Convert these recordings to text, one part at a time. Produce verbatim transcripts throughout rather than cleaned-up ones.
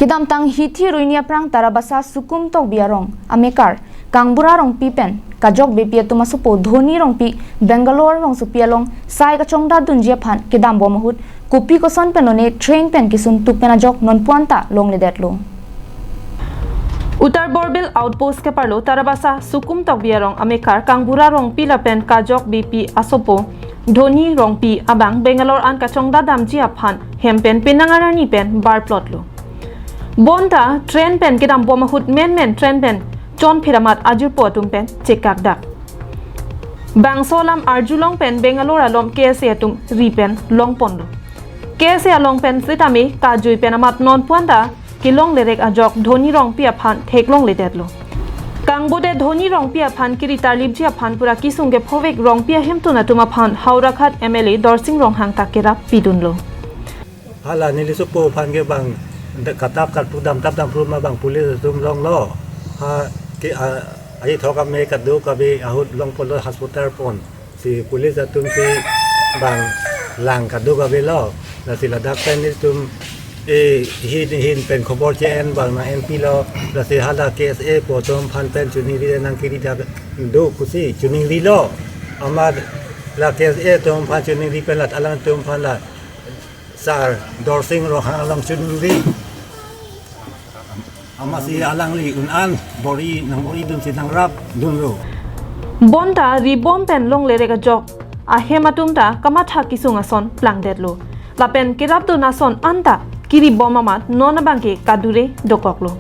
Kedamtang Hithi Ruini aphrang Tarabasa Sukum Tokbi arong amekar Kangbura Rongpi pen Kajok Beypi atum asopo Dhoni Rongpi Bangalore rongsopi along sai kachongdat dunji aphan kedambom ahut kopi koson pen lone train pen kesun tuk pen ajok nonpu anta longledetlo. Uttar Borbil Outpost keparlo Tarabasa Sukum Tokbi arong amekar Kangbura Rongpi lapen Kajok Beypi asopo Dhoni Rongpi abang Bangalore an kachongdat damji aphan hem pen penang arni pen barplotlo. Bonta train pen kedambom ahut menmen train pen chonphir amat ajirpo atum pen chekakdak. Bangso alam arjulong pen Bangalore along K S A atum ri pen longponlo. K S A along pen sitame kajui pen amat nonpu anta kelonglerek ajok Dhoni Rongpi aphan theklongledetlo. Kangbodet Dhoni Rongpi aphan kiri tarlipji aphan pura kesung kephovek Rongpi ahemtun atum aphan Howraghat M L A Dorsing Ronghang ta kerap pidunlo. Hala neli sopo aphan ke bang de katap katpu damtap damtap ma bang police atum longlo. Ha ke a, aithok ame kadokave ahut longponlo hospital pon. Si police atum si bang lang kadokave lo. Lasi ladak pen nelitum e hin hin pen khobor che-en bang nang-enpilo. Lasi hala K S A po atum aphan pen choningri nangkiri dak do pusi choningrilo. Amat la K S A atum aphan choningri pen la alangtum aphan la Sir Dorsing Ronghang along choningri. Amatsi alangli un-an bor-i nang bor-i dunsi nangrap dunlo. Bonta ribom pen longlerek ajok ahem atum ta kamatha kesung ason plangdetlo. Lapen kerapdun ason anta kiribom amat non abangke kadure dokoklo.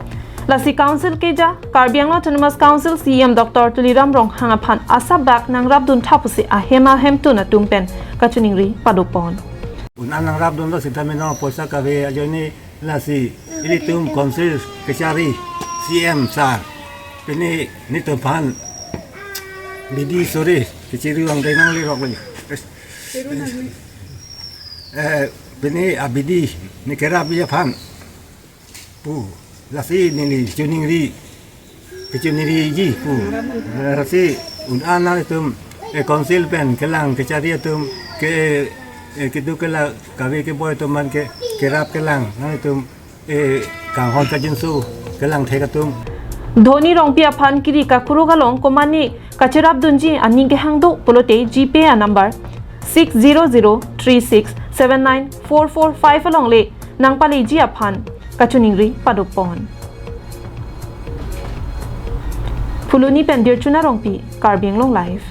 Lasi Council keja Karbi Anglong Autonomous Council C E M Doctor Tuliram Ronghang aphan asap bak nangrapdun tha pusi ahem ahemtun atum pen kachoningri padopon. Un-an nangrapdunlo sitame non poisa kave ajoine lasi ilitum Council kechari C E M sir pini nelitum aphan bidi sore kechiri vangdai nanglerok le. Eh, pini abidi ne kerapji aphan pu lasi neli choningri kechoningri ji pu. Lasi un-an nangtum e Council pen kelang kechari atum ke e kedo kela kave keboi atum man ke kerap kelang nangtum e kanghon kajinso kelang thek atum. Dhoni Rongpi aphan kiri kakuruk along komane kacherapdunji aning kehang do pulote GPay a number six zero zero three six seven nine four four five along le nangpaleji aphan kachoningri padopon. Phuloni pen Dirchuna Rongpi, Karbi Anglong Live.